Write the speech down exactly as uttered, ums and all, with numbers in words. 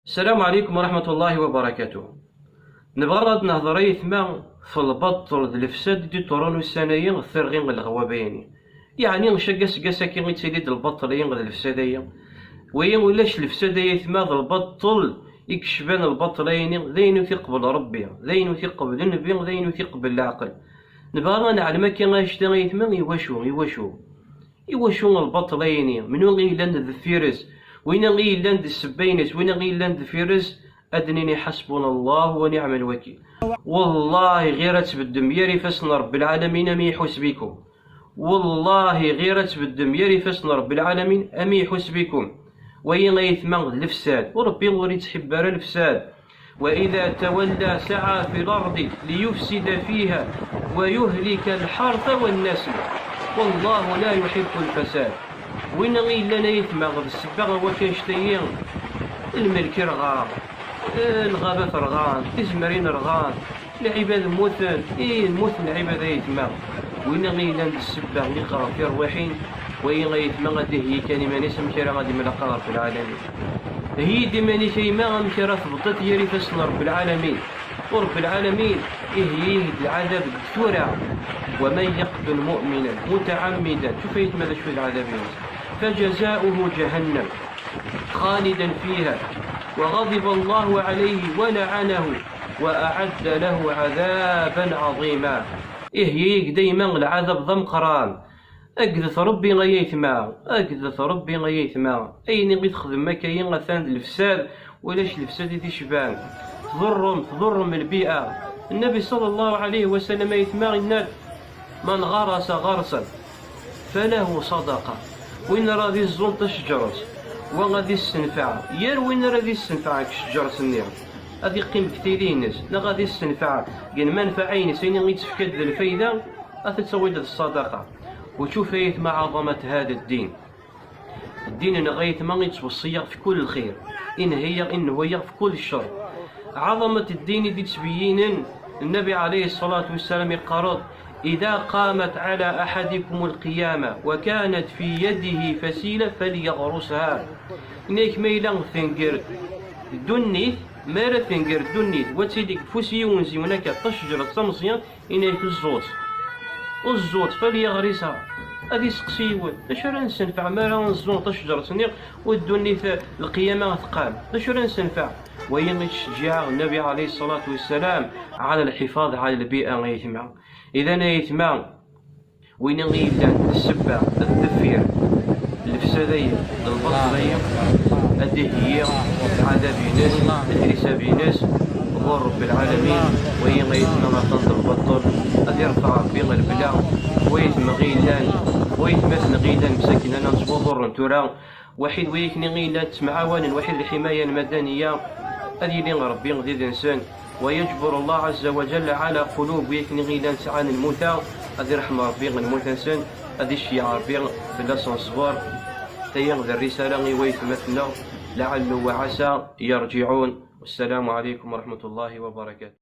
السلام عليكم ورحمة الله وبركاته. نبغى ad nehḍer ay aytma f lbaṭel d lefsad i d-iḍerrun ussan-ayi ɣer tirɣi n leɣwab-ayni. Yeɛni cag aseggas-agi i ttili-d lbaṭel-ayi d lefsad-ayi. Wayi ulac lefsad ay aytma d lbaṭel i yecban lbaṭel-ayni, d ayen ur t-iqbel Rebbi, d ayen ur t-iqbel Nnbi, d ayen ur t-iqbel leɛqel. Nebɣa ad neɛlem akka anect-a ay aytma, iwacu, iwacu? Iwacu lbaṭel-ayni? Menwa i yellan deffir-s? Winna i yellan d ssebba-ines, winna i yellan deffir-s, ad d-nini حسبنا الله ونعم الوكيل. Wallahi ɣir ad tbeddem yir ifassen n Rebbi lɛalamin am iḥus bikum. Wallahi ɣir ad tbeddem yir ifassen n Rebbi lɛalamin am iḥus bikum. Wayi ay aytma d lefsad, u Rebbi ur yettḥibbi ara lefsad. وإذا تولى سعى في الأرض ليفسد فيها ويهلك الحرث والنسل والله لا يحب الفساد. Winna i yellan ay aytma d ssebba n wakk anect-ayi, lmelk irɣa, lɣaba terɣa, tizemrin rɣan, lɛibad mmuten, i mmuten lɛibad ay aytma. Winna i yellan d ssebba i ɣer tirwiḥin, wayi ay aytma ad iheyyi kan iman-is amek ara ad imlaq Rebbi lɛalamin. Heyyi-d iman-ik a yemma amek ara tebḍiḍ yir ifassen n Rebbi lɛalamin. U Rebbi lɛalamin iheyyi-ak-d lɛadab deg tura. ومن يقتل مؤمنا متعمدا, tufayt ma d acu d lɛadab-ines, فجزاؤه جهنم خالدا فيها وغضب الله عليه ولعنه وأعد له عذابا عظيما. Iheyyi-ak-d a yemma lɛadab d ameqqran. Agdet Rebbi ay aytma, agdet Rebbi ay aytma. Ayen i texdem akka-yi atan d lefsad, ulac lefsad i t-icban. Tḍurrem, tḍurrem lbi'a. Nnabi صلى الله عليه وسلم ay aytma yenna-d: من غرس غرسا فله صدقة. Win ara d-iẓẓun taceǧǧert, wa ad issenfeɛ, yir win ara d-issenfeɛ deg tceǧǧert-nni, ad iqqim deg tili-ines, neɣ ad issenfeɛ deg lmanfaɛa-ines, ayen i d-tefka d lfayda, ad t-tawiḍ d ṣṣadaqa. وتشوف أيتما عظمة هذا الدين. الدين نغيث ما يتوصي في كل خير، إن هي إن هو في كل شر. عظمة الدين دي تبيين النبي عليه الصلاة والسلام يقرض: إذا قامت على أحدكم القيامة وكانت في يده فسيلة فليغرسها. Nek ma yella tenger ddunit, ma ara tenger ddunit, wa tili deg ufus yiwen ziwen akka, tacejret d tameẓyant, Ini-ak: "Ẓẓut, ẓẓut, fal yeɣris-a." Ad iseqsi yiwen: "D acu ara nessenfeɛ mi ara nẓẓu taceǧǧert-nni u ddunit, lqiyama teqqam? D acu ara nessenfeɛ?" Wayi i yettcejjiɛ Nnabi ɛalayhi ṣṣalatu wassalaam ɛala lḥifaḍ ɛala lbi'a, ay aytma. Idan, ay aytma, win i yellan d ssebba, d deffir, lefsad-ayi, d lbaṭel-ayi, ad d-iheyyi lɛadab-ines, lḥisab-ines ɣur Rebbi lɛalamin. Wayi ay aytma atan d lbaṭel, ad irfeɛ Rebbi lbela. Waytma ɣ illan, waytmaten ɣ illan msakin, ana nettwaḍurren tura. Waḥid wayaken i illan ttemɛawanen, waḥid lḥimaya lmadaniya, ad yili Rebbi did-nsen. ويجبر الله عز وجل على قلوب wayaken i illan sɛan lmuta, ad irḥem Rebbi lmuta-nsen, ad iceyyeɛ Rebbi fell-asen ṣṣber. Taya d rrisala i waytmaten-nneɣ, لعل وعسى يرجعون. والسلام عليكم ورحمة الله وبركاته.